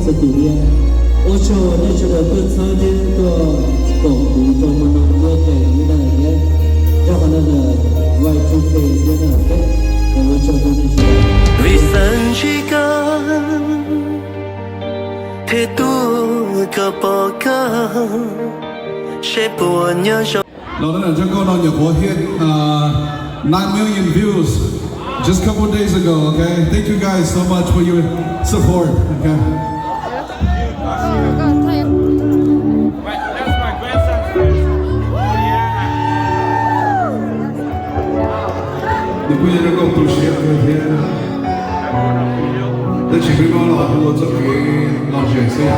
Tus thiab, ua tsaug uas nej sawv daws tuaj txhawb thiab tuaj koom kuv rau hmo no thiab cais kuv thiab na thiab, rau qhov no lawm Y two K thiab na thiab, ua tsaug rau nej sawv daws. Vim xeeb ntsib koj thiab tuaj koj pom koj, seb puas nyob zoo. Los, nyob koj no nyuam qhuav hit, uh, nine million views just couple days ago, okay? Thank you guys so much for your support, okay? Nws kuj yog rau koj tu siab kawg thiab, tab sis peb muab los hu ua txoj kev lom zem xwb.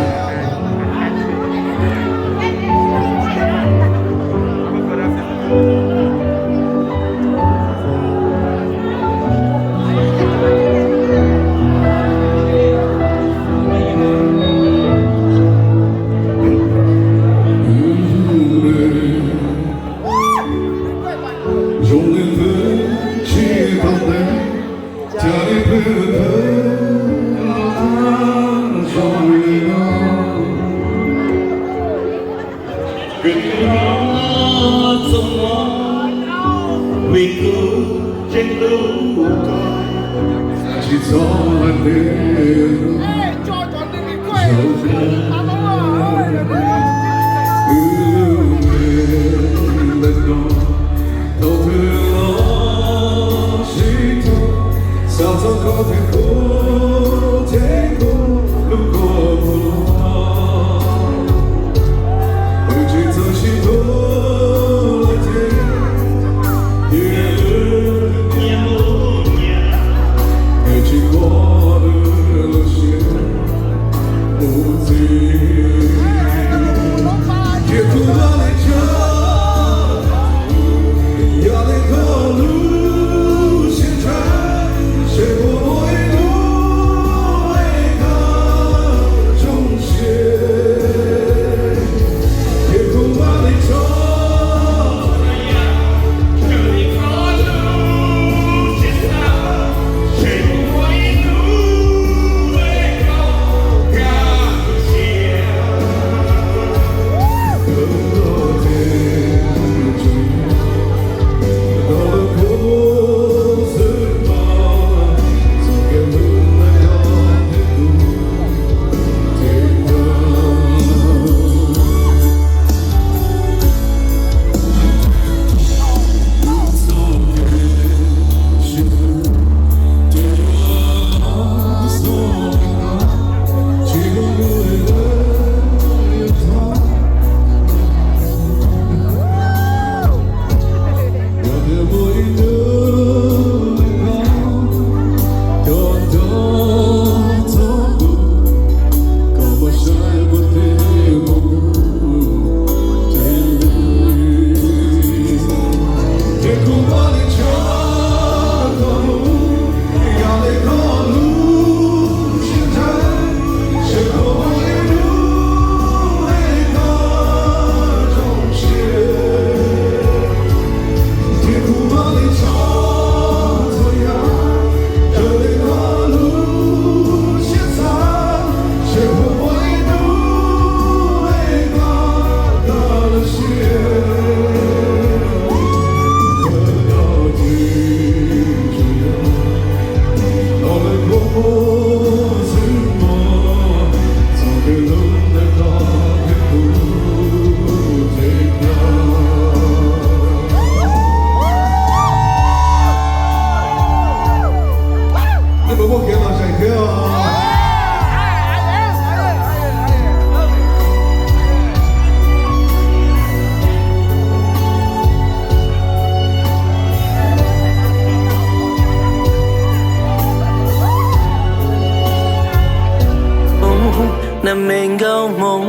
Nab me nkauj hmoob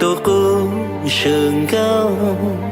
tus qub sawv nkauj.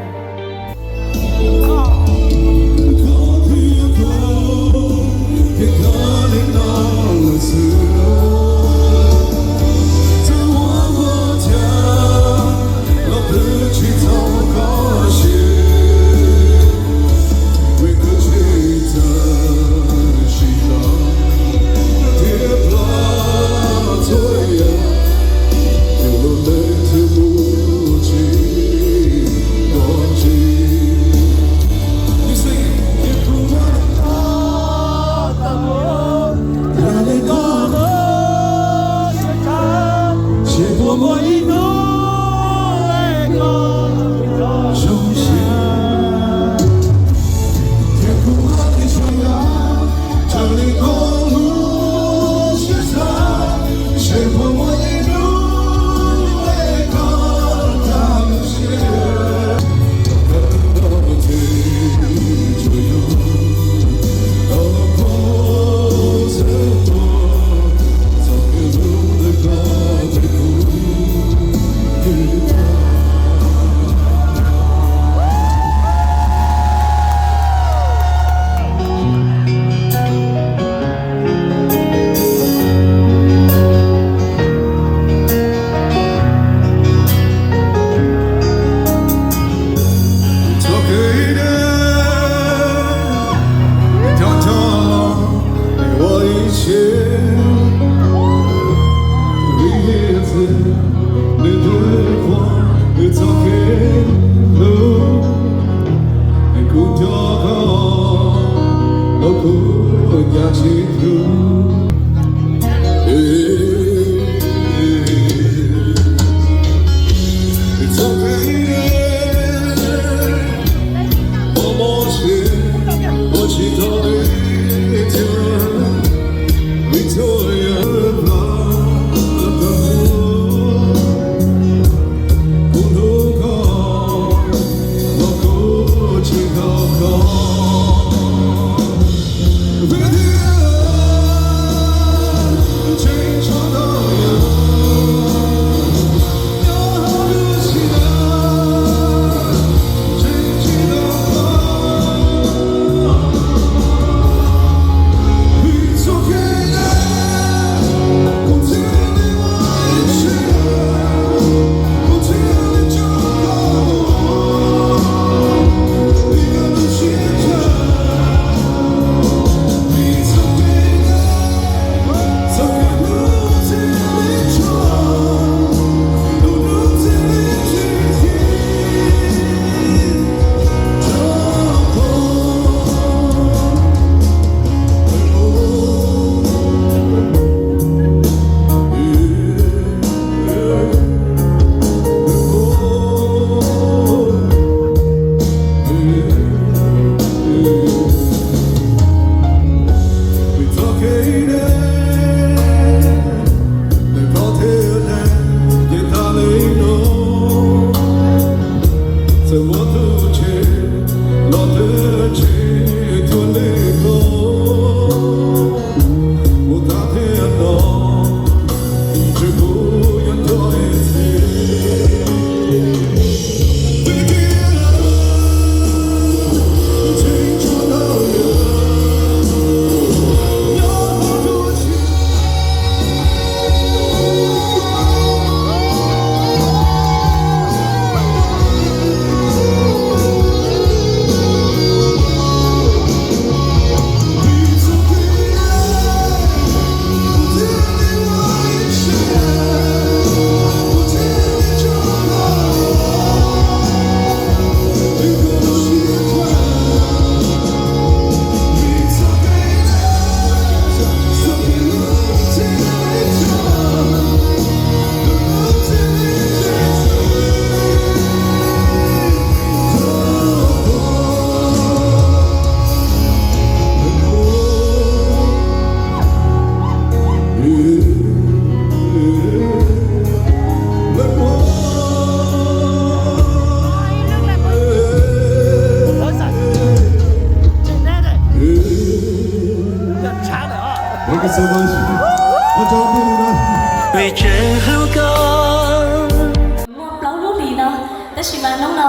Hnub no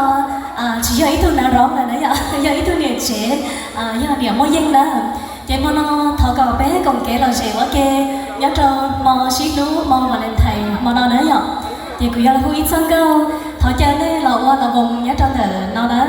tsis yog ib tug nav roos lawm na yom, yog ib tug niam tsev, yog niam muaj yeej na. Ces hmo no thov kom peb koom kev lom zem ua ke nyob rau hmo sib hlub hmo Valentine hmo no na yom. Ces kuv yuav los hu ib txoj nkauj thov caw nej los ua lom voos nyob rau ntawm no na.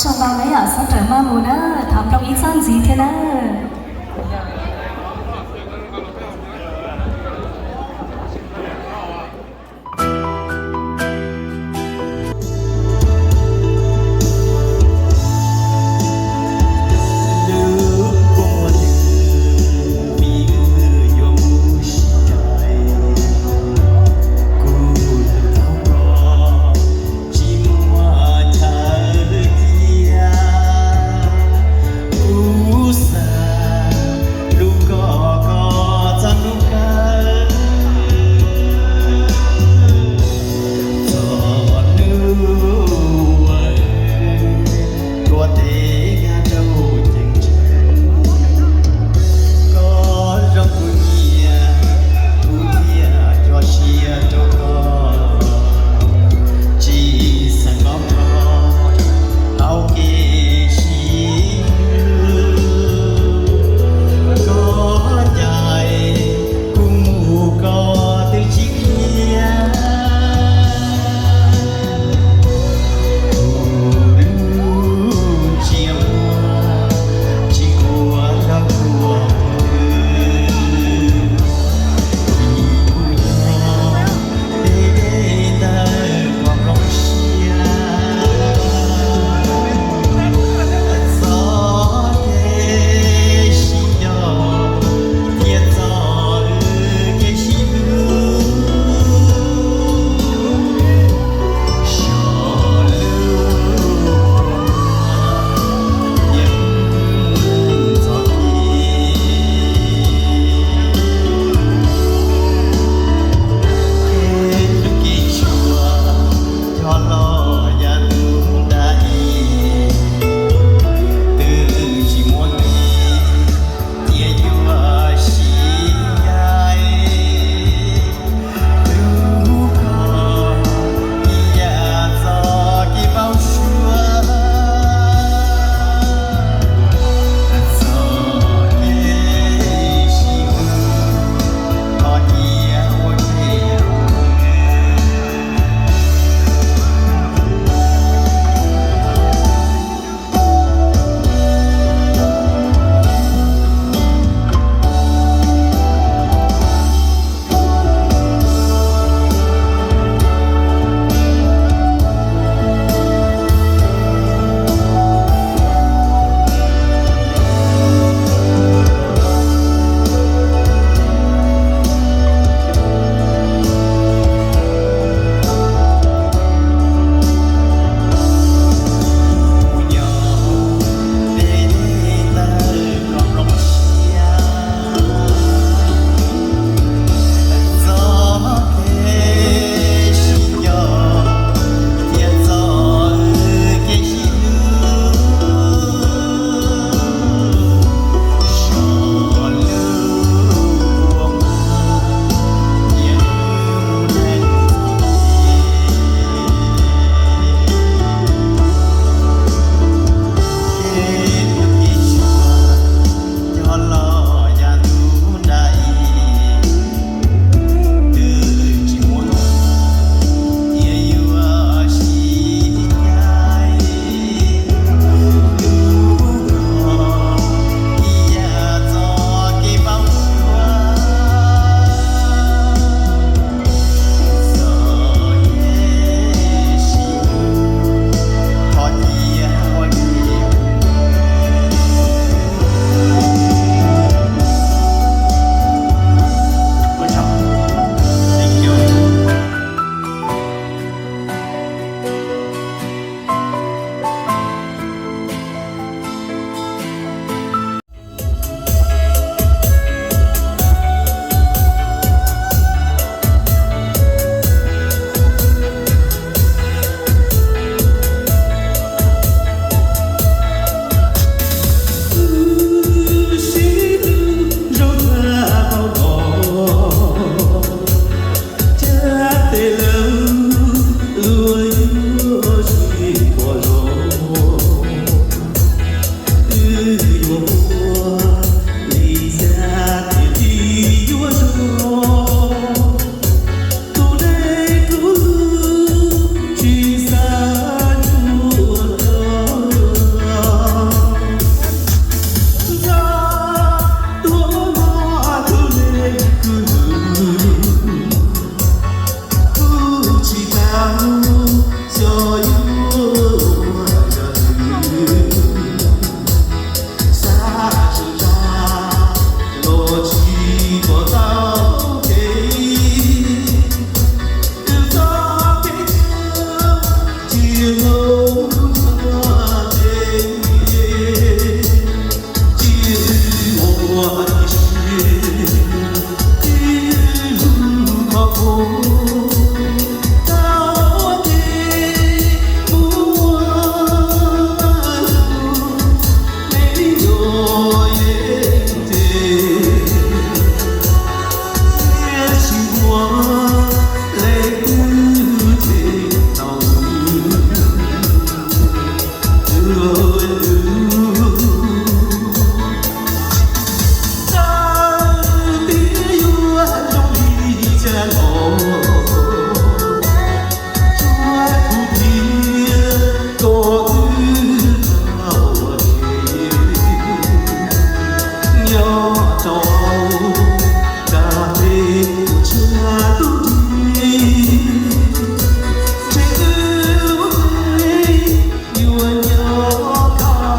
Tsaug ntau na yom, xob raws maj mus na, thov nplooj ib txoj ntxiv thiab na. Tawm tias yuav zoo li cas los tsuav kuv thiab koj wb tau nyob rau nram teb chaws tub nrig, ntshe wb lub neej yuav nyob kaj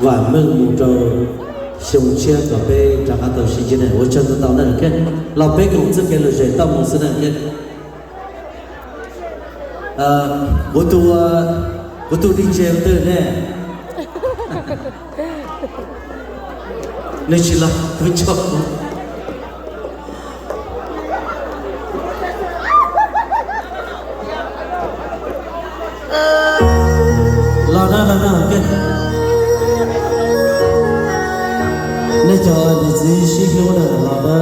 Vam meej mus rau xyoo tshiab kom peb rov qab tau sib ntsib na. Ua tsaug ntau ntau na. Los peb koom txoj kev lom zem tau mus xwb na. Kuv tus, kuv tus DJ twg ne? Nws tsis los kuv tso kuv. Los na, los na, ok. Nej cov niam txiv sib hlub na, los na.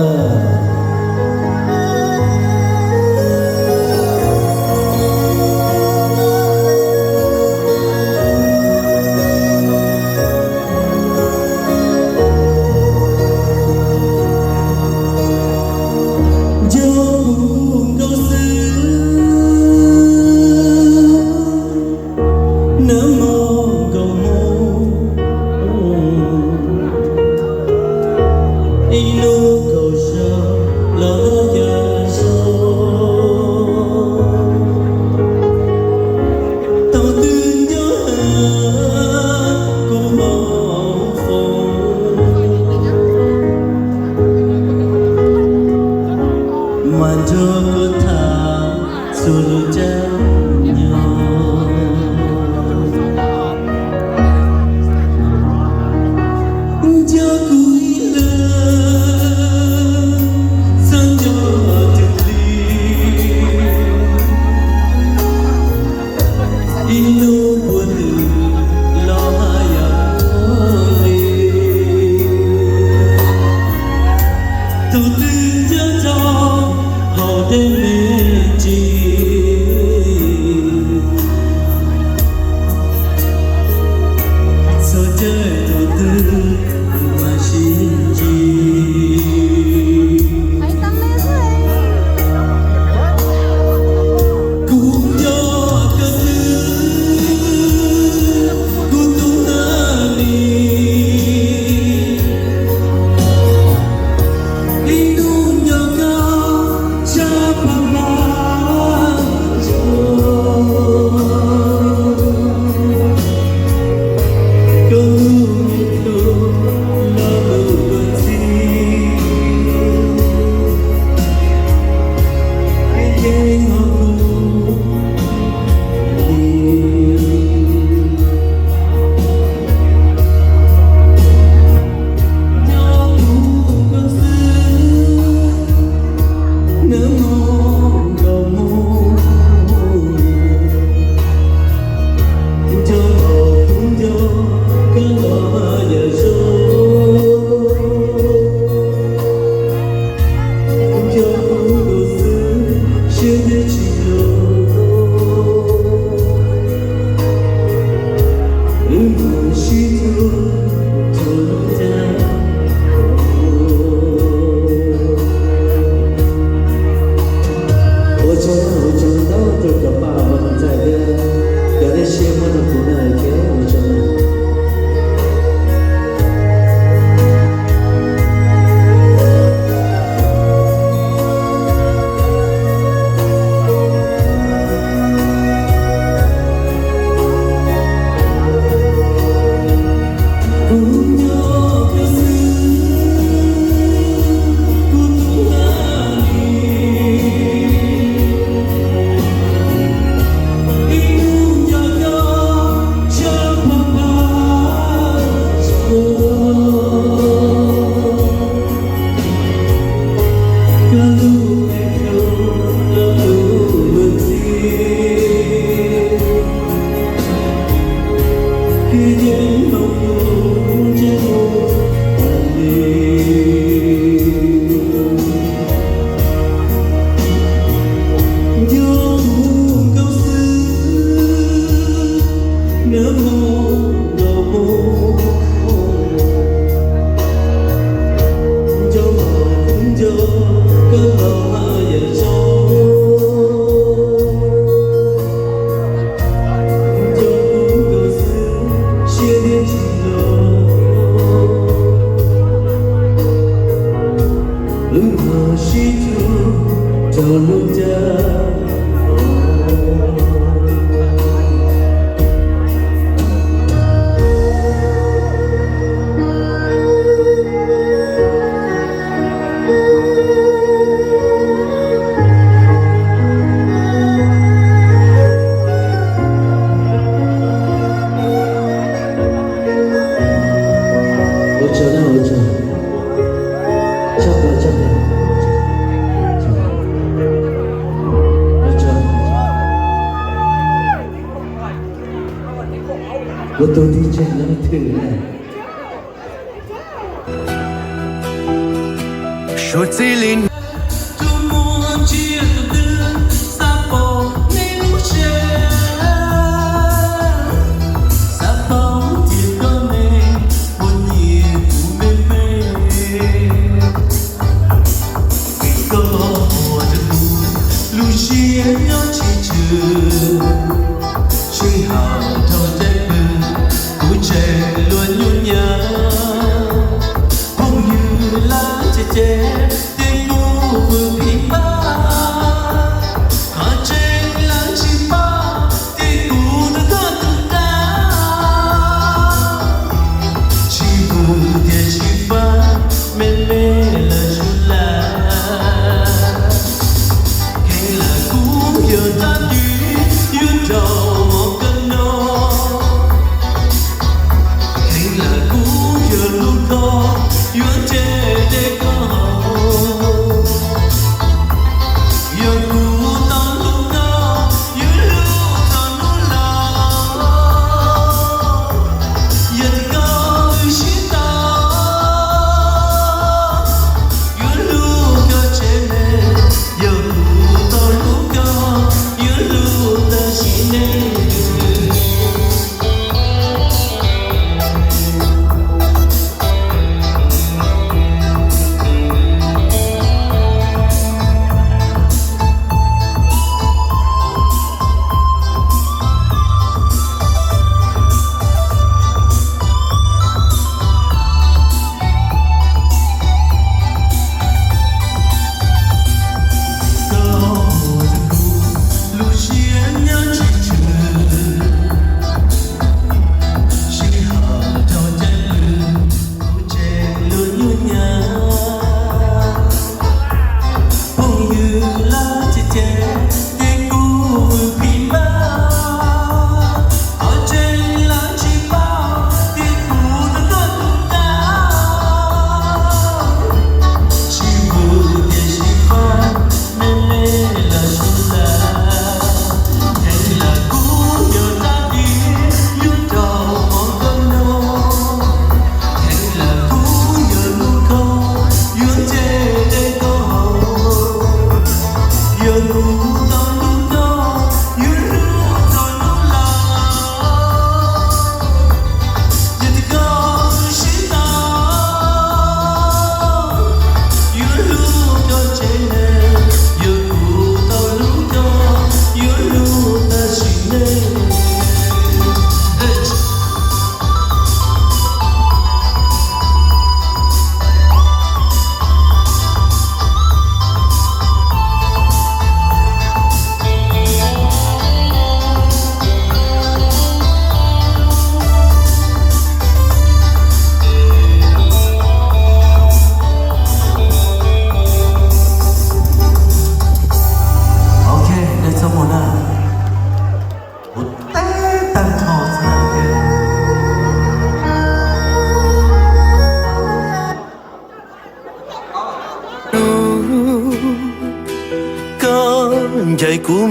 Nco kuv nkaus xwb, nag hmo nkaus hmo, ib hnub nkaus zog los yog zog. Thaum twg nco kuv hauv foom, mas nrog kuv tham txhua lub caij nyoog. Nco kuv ib leeg, txhob nco tus hlub, ib hnub puas lwm los haj yam ua li. Thaum twg nco rau hauv dej me ntsis, txog caij thaum twg kuv mam sib ntsib. Kuv nco koj xwb, kuv tus Hab Lis, ib hnub nco koj tshaj pab pab. Koj lub me hlub los lub koj txib, yeej ho kuv Ua tus tib tseeg leej twg na? Suav txij li tus muaj tsiaj tus twg xav pom nej lub siab, xav paub tias koj me ua nyiam kuv me me. Vim koj ua rau kuv lub siab nyob tsis tswm, sij hawm dhau caij pw kuv tseem luag nyuaj nyab. Phooj ywg lawv cem cem ces kuv vwm phim npab, qhov tseeb lawv tsis paub ces kuv rau koj tus dag. Tsis vwm tias tsis fab, me me lawv sub laj. Kheev lawm kuv yog rab twg yuav raug mob kawg no. Kheev lawm kuv yog lub khob yuav cem cem koj haus. Yog kuv tau hlub koj, yuav hlub txog hnub laus. Yog tias koj wb sib tau, yuav hlub koj tsev neeg. Yog kuv tau hlub koj, yuav hlub tau sim neej. Koj ua rau kuv lub siab nyob tsis tswm, sij hawm dhau caij pw kuv tseem luag nyuaj nyab. Phooj ywg lawv cem cem ces kuv vwm phim npab, qhov tseeb lawv tsis paub ces kuv rau koj tus dag. Tsis vwm tias sib fab, me me lawv sub laj. Kheev lawm kuv yog rab twg yuav raug mob kawg no. Kheev lawm kuv yog lub khob yuav cem cem koj haus. Yog kuv tau hlub koj, yuav hlub txog hnub laus. Yog tias koj wb sib tau, yuav hlub koj tsev neeg. Yog kuv tau hlub koj, yuav hlub tau sim neej. Ok, nej txhob mus na. Kuv teb tag nrho xwb. Koj ncaim kuv